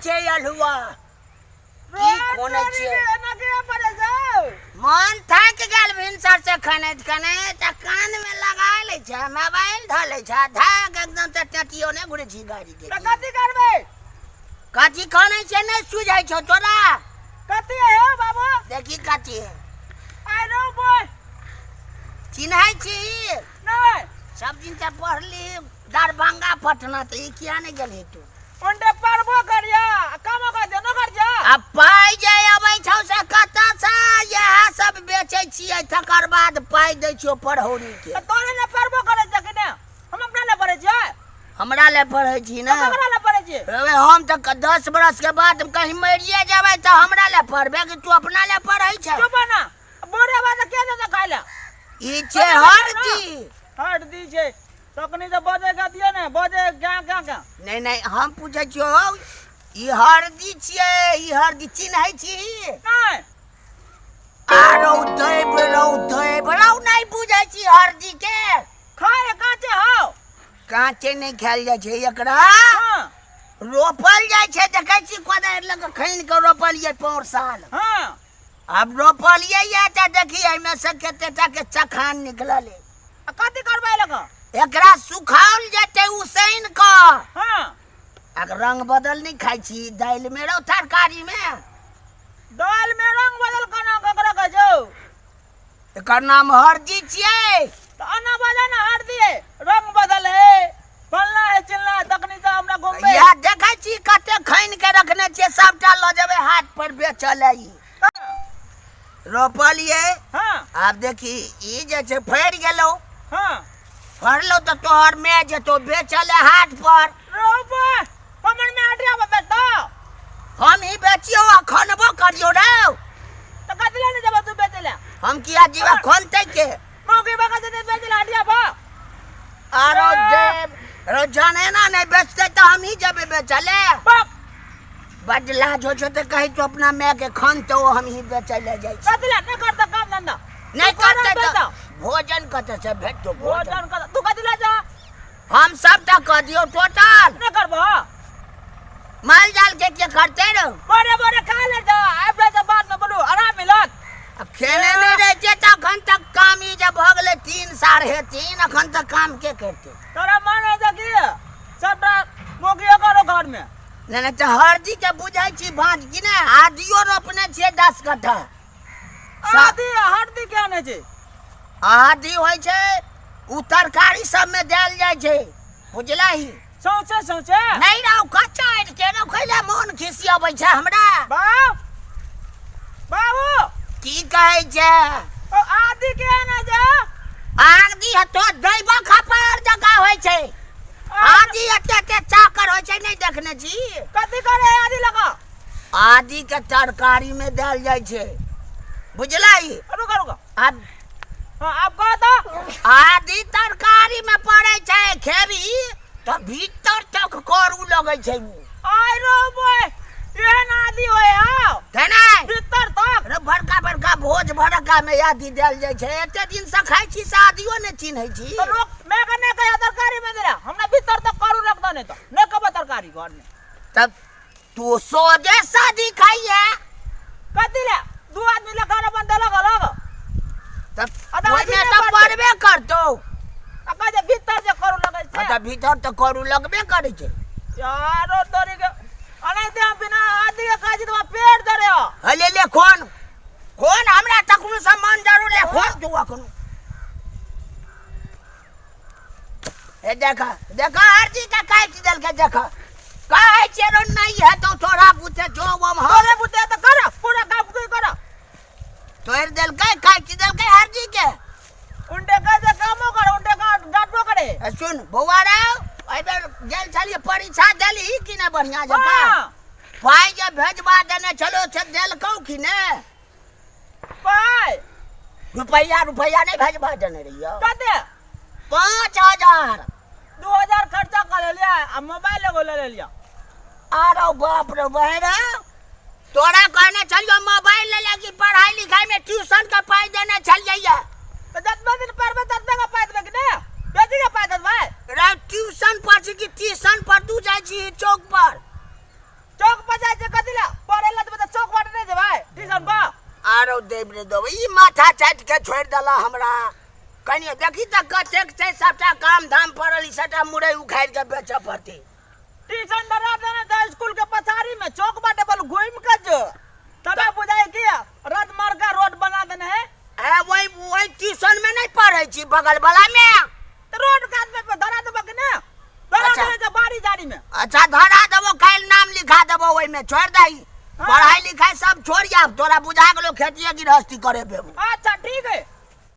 छै अल्हुआ की खोनै छियै? एना के पड़े जाओ। मन थाकि गेल भिनसर से खनैत खनैत, आ कानमे लगा लै छै, मोबाइल धऽ लै छै, धाक एकदम से टेटियो नहि घुरै छी गाड़ी के। तऽ कथी करबै? कथी खनै छै नहि सुझै छौ तोरा? कथी है हो बाबू? देखी कथी है। आइ रो बोल। चिन्है छी? नहि। सब दिन से पढ़ली दरभंगा पटना, तऽ ई किया नहि गेलही तू? ओंडे पढ़बो करिया आ कामो कर दे न कर जा। आ पाइ जे अबै छौ से कतऽ से? इएह सब बेचै छियै, तकर बाद पाइ दै छियौ पढ़ौनी के। तऽ तोरे ने पढ़बो करै छै कि ने? हम अपना ले पढ़ै छियै। हमरा ले पढ़ै छी ने? तऽ ककरा ले पढ़ै छियै? अबे हम तऽ 10 बरस के बाद कहीं मरिए जेबै तऽ हमरा ले पढ़बे कि तू अपना ले पढ़ै छै? चुप ना, बूढ़े बाद के देतै खाइ ले? ई छै हरदी। हरदी छै तखनी तऽ बजै के दियौ ने, बजै गाँ गाँ गाँ। नहि नहि, हम पूछै छियौ, ई हरदी छियै, ई हरदी चिन्है छी? नहि। आरो दैब रौ, दैब रौ, नहि बुझै छी हरदी के? खाए काचे हौ। काँचे नहि खायल जाइ छै एकरा। हाँ। रोपल जाइ छै, देखै छी कोदारि लऽ कऽ खनि कऽ रोपलियै पौर साल। हाँ। आब रोपलियै या तऽ देखी एहिमे से कते टा के चखान निकलल। आ कथी करबै लग? एकरा सुखाओल जेतै उसैन कऽ। हाँ। आ रंग बदल नहि खाइ छी दालि मे रौ तरकारी मे? दालि मे रंग बदल केना ककरा कहै छौ? एकर नाम हरदी छियै। तऽ एना बजै ने, हरदी है, रंग बदल है, फलना है चिलना है, तखनी तऽ हमरा घुमबै। इएह देखै छी कते खनि के रखने छियै, सबटा लऽ जेबै हाट पर बेचऽ लए। ई रोपलियै। हाँ। आब देखी ई जे छै फड़ि गेलौ। हाँ। फड़लौ तऽ तोहर माय जेतौ बेचऽ लए हाट पर। रोप हमर माय हटिया पर बेचतौ? हम ही बेचियौ आ खनबो करियौ रौ। तऽ कथी लए नहि जेबौ तू बेचै लए? हम किया जीवा खनतै के? मौगी बगा जेतै बेचै लए हटिया पर। आरो देव रो, जाने ना नहि बेचतै तऽ हम ही जेबै बेचऽ लए। बाप बड लाज होइ छौ तऽ कहै तू अपना माय के खनतौ, हम ही बेचै लए जाइ छी। कथी लए नहि करतौ काम धंधा? नहि तू कोना करतै तऽ बेचतौ? भोजन कतऽ से भेटतौ? भोजन कतऽ? तू कथी लए जा? हम सबटा कऽ दियौ टोटल। नहि करबो। माल जाल के के करते रहो? बड़े बड़े खा ले जा, आबि जाय बाद में बोलू आराम मिलत। अब खेने नहि रहै छियै तऽ अखन तक काम ई जे भऽ गेलै 3 3.5, अखन तक काम के करतै? तोरा मन है कि सबटा मौगियो करो घर में? नहि नहि, तऽ हरदी के बुझै छी भाँज कि नहि? आदियो रोपने छियै 10 कट्ठा। आदि हरदी के आनै छै? आदि होइ छै ओ तरकारी सबमे देल जाइ छै, बुझलही? सौंसे सौंसे नहि रहो, कच्चा आरि के रहो, खैला मोन खिसियाबै छै हमरा। बाबू बाबू। की कहै छै? ओ आदि के आनै छै? आदि हतो दैबा खपर जकाँ होइ छै। आदि एते एते चाकर होइ छै, नहि देखने छी? कथी करे आदि लगा? आदि के तरकारी में देल जाइ छै, बुझलही? रुका रुका। आब हाँ, आब कह तो। आदि तरकारी में पड़ै छै, खेबी तऽ भीतर तक करू लगै छै उ। आइ रो बॉय, एहन आदि होय हौ? तेना भीतर तक रे बड़का बड़का भोज भड़का में आदि देल जाइ छै। एते दिन से खाइ छी से आदियो ने चिन्है छी? तो लोग मैं का नहीं कहिया तरकारी में देला, हमरा भीतर तक करू रख दो, नहीं तो नहीं कबो तरकारी घर में। तब तू सोजे शादी खाइए। कथी ले? दू आदमी ले खाना बनते अलग अलग। तब आधा ओहिमे आदमी तऽ नहि पड़बे करतौ। आ कह जे भीतर जे करू लगै छै। हाँ, तऽ भीतर तऽ करू लगबे करै छै। यारो तोरी के अनैते हम बिना आदि के खाइ छी तऽ हमरा पेट जरे हो। हले ले खोन खोन, हमरा तखनो सामान जरूर ले खोन तू अखनो। हे देखा देखा, हरजी के काटि देलकै, देखा कहै छियै रो नहि हेतौ तोरा बुते जो हम तोरे बुते तऽ कर पूरा काम तू कर। तोड़ि देलकै, काटि देलकै हरजी के। उनटे का जे कामो कर, उनटे का डांटबो करे। ए, सुन बौआ रे, एहि बेर गेल छलियै परीक्षा देलही कि नहि बढ़िआँ जकाँ? हाँ। पाइ जे भेजबा देने छलो से देलकौ कि नहि? पाइ? रुपैआ रुपैआ नहि भेजबा देने रहियौ? कते? 5000। 2000 खर्चा कर लेलियै आ मोबाइल एगो ले लेलियै। आरो बाप रे बहरा, तोरा कहने छलियौ मोबाइल ले ले कि पढ़ाई लिखाई में ट्यूशन के पाइ देने छलियै? तऽ जतबे दिन पढ़बै ततबे के पाइ देबै कि नहि? बेसी के पाइ देबै? रे ट्यूशन पर छी कि ट्यूशन पर तू जाइ छी चौक पर? चौक पर जाइ छै कथी ला पढ़े ला तऽ चौक बाटे नहि जेबै ट्यूशन पर। आरो देव रे देव, ई माथा चाटि के छोड़ि देला हमरा। कनिए देखी तऽ कतेक छै सबटा काम धाम पड़ल, ई सबटा मुरई उखाड़ि के बेचऽ पड़तै। ट्यूशन धरा देने छै स्कूल के पछाड़ी में, चौक बाटे पर घूमि के जो तबे बुझाइ कि राजमार्ग रोड बना देने है। ए वही वही ट्यूशन में नहीं पढ़ै छी बगल वाला में। तऽ रोड कात में पर धरा देबो कि ना? धरा अच्छा। देने छै बाड़ी झाड़ी में। अच्छा धरा देबो, काल्हि नाम लिखा देबो ओहिमे, छोड़ि दही। हाँ। पढ़ाई लिखाई सब छोड़ आब तोरा बुझा गेलो, खेतिए गृहस्थी करे पेबो। अच्छा ठीक है।